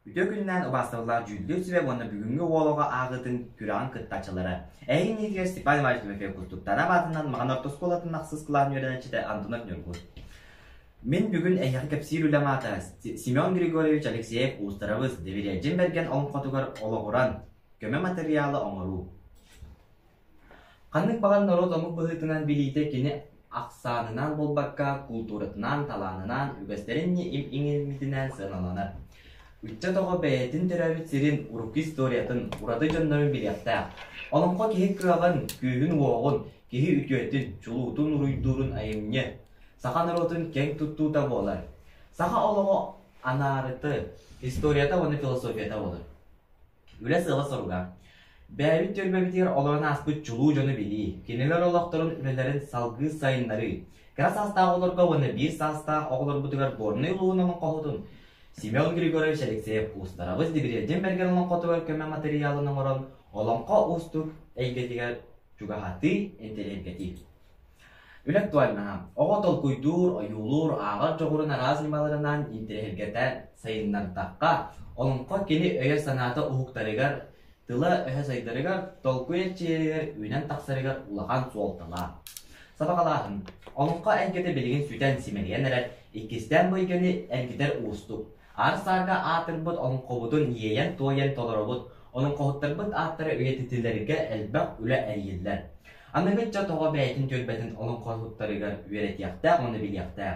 Үтүө күнүнэн убаастабыллаах дьүүллүүр сүбэ уонна бүгүҥҥү уол оҕо ааҕыытын күрэҕин кыттааччылара. Эһиги иннигитигэр Степан Иванович Тимофеев Кустуктаана аатынан Маҕан орто оскуолатын ахсыс кылааһын үөрэнээччитэ Антонов Ньургун. Мин бүгүн эһиэхэ кэпсиир үлэм аата Семен Григорьевич Алексеев Уустарабыс Доверяйдьин Бэргэн олоҥхотугар олоҕуран көмө матырыйаалы оҥоруу. Ханнык баҕар норуот омук быһыытынан билиитэ кини ахсаанынан буолбакка, култууратынан, талаанынан, үгэстэрин иҥэммитинэн сыаналанар. Ыччат оҕо бэйэтин төрөөбүт сирин урукку историятын, ураты дьоннорун билиэхтээх. Олоҥхо киһи кыаҕын, күүһүн-уоҕун, киһи үтүөтүн, чулуутун уруйдуурун айымньы, саха норуотун киэҥ туттуута буолар. Саха олоҕо анаарыты, историята уонна философията буолар. Үлэ сыала-соруга: Бэйэбит түөлбэбитигэр олорон ааспыт чулуу дьону билии, кинилэр олохторун, үлэлэрин салгыы сайыннарыы, кыра саастаах оҕолорго уонна биир саастаах оҕолорбутугар Горнай улууһун олоҥхоһутун Семен Григорьевич Алексеев Уустарабыс Дибириэрдьин Бэргэн олоҥхотугар көмө матырыйаалын оҥорон олоҥхо уустук эйгэтигэр чугаһатыы, интэриэһиргэтии. Үлэ актуальнаһа: Оҕо толкуйдуур, ойуулуур, ааҕар дьоҕурун араас ньымаларынан интэриэһиргэтэ сайыннардахха, олоҥхо кини өйө-санаата уһуктарыгар, тыла-өһө сайдарыгар, толкуй эрчийэригэр, үүнэн тахсарыгар улахан суолталаах. Сабаҕалааһын: Олоҥхо эйгэтэ билигин сүтэн, симэлийэн эрэр, иккистээн бу эйгэни эргитэр уустук. Аар-саарга аатырбыт олоҥхобутун иэйэн-туойан толоробут, олоҥхоһуттарбыт ааттара үйэтитилэргэ элбэх үлэ эрийиллэр. Аныгы ыччат оҕо бэйэтин түөлбэтин олоҥхоһуттарыгар үөрэтиэхтээх уонна билиэхтээх.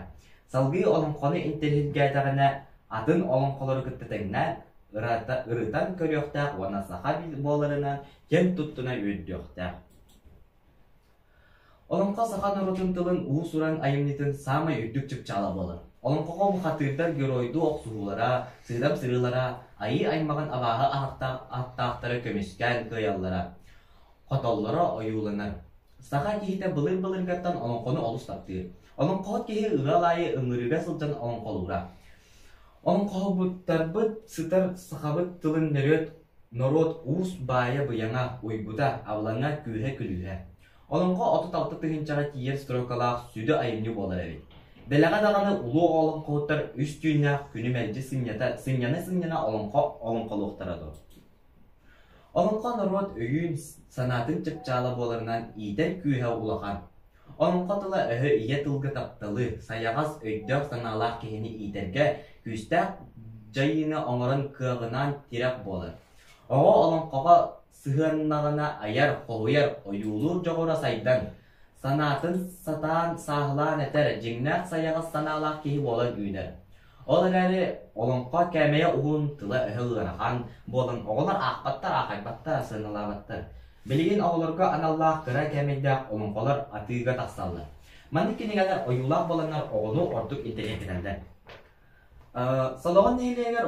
Салгыы олоҥхону интэриэһиргээтэҕинэ, атын олоҥхолору кытта тэҥнээн, ырытан көрүөхтээх уонна саха буоларынан киэн туттуна үөрдүөхтээх. Олоҥхо саха норуотун тылын уус-уран айымньытын саамай үрдүк чыпчаала буолар. Олоҥхоҕо бухатыырдар геройдуу охсуһуулара, сыыдам сырыылара, айыы аймаҕын абааһы аттаахтары көмүскээн кыайаллара, хотоллоро ойууланар. Саха киһитэ былыр-былыргаттан олоҥхону олус таптыыр. Олоҥхоһут киһи ыал аайы ыҥырыыга сылдьан олоҥхолуура. Олоҥхоһуттарбыт сытар сахабыт тылын нөрүөт норуот уус баайа-быйаҥа, уйгута, абылаҥа, күүһэ-күлүүһэ. Олоҥхо 36 тыһыынчаҕа тиийэр строкалаах сүдү айымньы буолар эбит. Дэлэҕэ даҕаны улуу олоҥхоһуттар үс түүннээх күнү мэлдьи сынньата, сынньана-сынньана олоҥхо олоҥхолуохтара дуо? Олоҥхо норуот өйүн, санаатын чыпчаала буоларынан иитэр күүһэ улахан. Олоҥхо тыла-өһө ийэ тылга тапталы, сайаҕас, өйдөөх-санаалаах киһини иитэргэ күүстээх дьайыыны оҥорон кыаҕынан тирэх буолар. Оҕо олоҥхоҕо сыһыаннаҕына айар, хоһуйар, ойуулуур дьоҕура сайдан, санаатын сатаан сааһылаан этэр, дьиҥнээх сайаҕас санаалаах киһи буолан үүнэр. Ол эрээри олоҥхо кээмэйэ уһун, тыла-өһө ыарахан буолан оҕолор аахпаттар, аахайбаттар, сыаналаабаттар. Билигин оҕолорго аналлаах кыра кээмэйдээх олоҥхолор атыыга тахсаллар. Маннык кинигэлэр ойуулаах буоланнар оҕону ордук интэриэһиргэтэллэр. Солоҕон нэһилиэгэр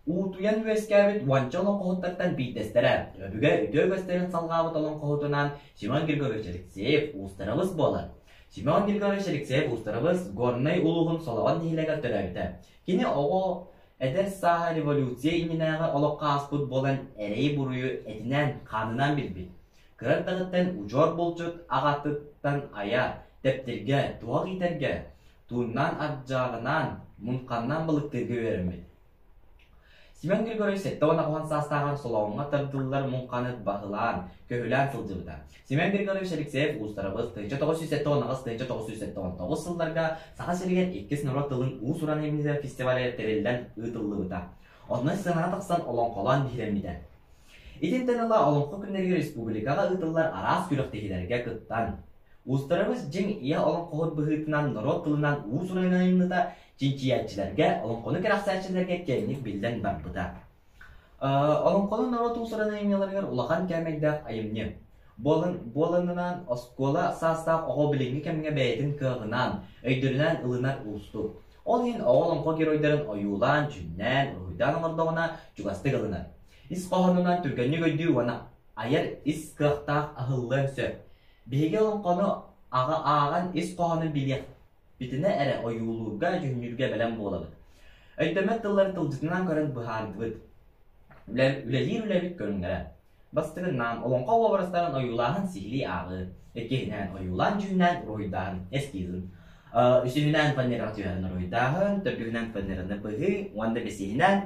уутуйан үөскээбит уонча олоҥхоһуттартан биирдэстэрэ, өбүгэ үтүө үгэстэрин салҕаабыт олоҥхоһутунан Семен Григорьевич Алексеев Уустарабыс буолар. Семен Григорьевич Алексеев Уустарабыс Горнай улууһун Солоҕон нэһилиэгэр төрөөбүтэ. Кини оҕо эдэр сааһа революция иннинээҕи олоххо ааспыт буолан эрэйи-буруйу этинэн, хаанынан билбит. Кыра эрдэҕиттэн удьуор булчут аҕатыттан айа, тэптиргэ, туһах иитэргэ, тууннаан ардьааҕынаан, муҥханнаан балыктыырга үөрэммит. Семен Григорьевич 78 саастааҕар Солоҕоҥҥо тардыллар муҥханы баһылаан, көһүлээн сылдьыбыта. Семен Григорьевич Алексеев Уустарабыс 1978-1979 сылларга Саха сиригэр иккис норуот тылын уус-уран айымньытын фестиваля тэриллэн ыытыллыбыта. Онно сценаҕа тахсан олоҥхолоон биһирэммитэ. Итинтэн ыла Олоҥхо күннэригэр республикаҕа ыытыллар араас күрэхтэһиилэргэ кыттан, Уустарабыс дьиҥ ийэ олоҥхоһут быһыытынан норуот тылынан уус-уран айымньыта чинчийээччилэргэ, олоҥхону кэрэхсээччилэргэ киэҥник биллэн барбыта. Олоҥхону норуот уус-уран айымньыларыгар улахан кээмэйдээх айымньы. Буоланынан оскуола саастаах оҕо билиҥҥи кэмҥэ бэйэтин кыаҕынан, өйдөрүнэн ылынар уустук. Ол иһин оҕо олоҥхо геройдарын ойуулаан, дьүннээн, уруһуйдаан оҥордоҕуна чугастык ылынар. Ис хоһоонунан түргэнник өйдүүр уонна айар ис кыахтаах аһыллыан сөп. Биһиги олоҥхону аҕа ааҕан ис хоһоонун билиэхпитинэ эрэ ойуулуурга, дьүһүннүүргэ бэлэм буолабыт. Өйдөммөт тыллары тылдьытынан көрөн быһаардыбыт. Үлэлиир үлэбит көрүҥнэрэ. Бастакыннаан, олоҥхо уобарастарын ойуулааһын сиһилии ааҕыы. Иккиһинээн, ойуулаан дьүһүннээн уруһуйдааһын, эскизын. Үсүһүнээн, фанераҕа түһэрэн уруһуйдааһын, төрдүһүнэн, фанераны быһыы уонна бэсиһинээн,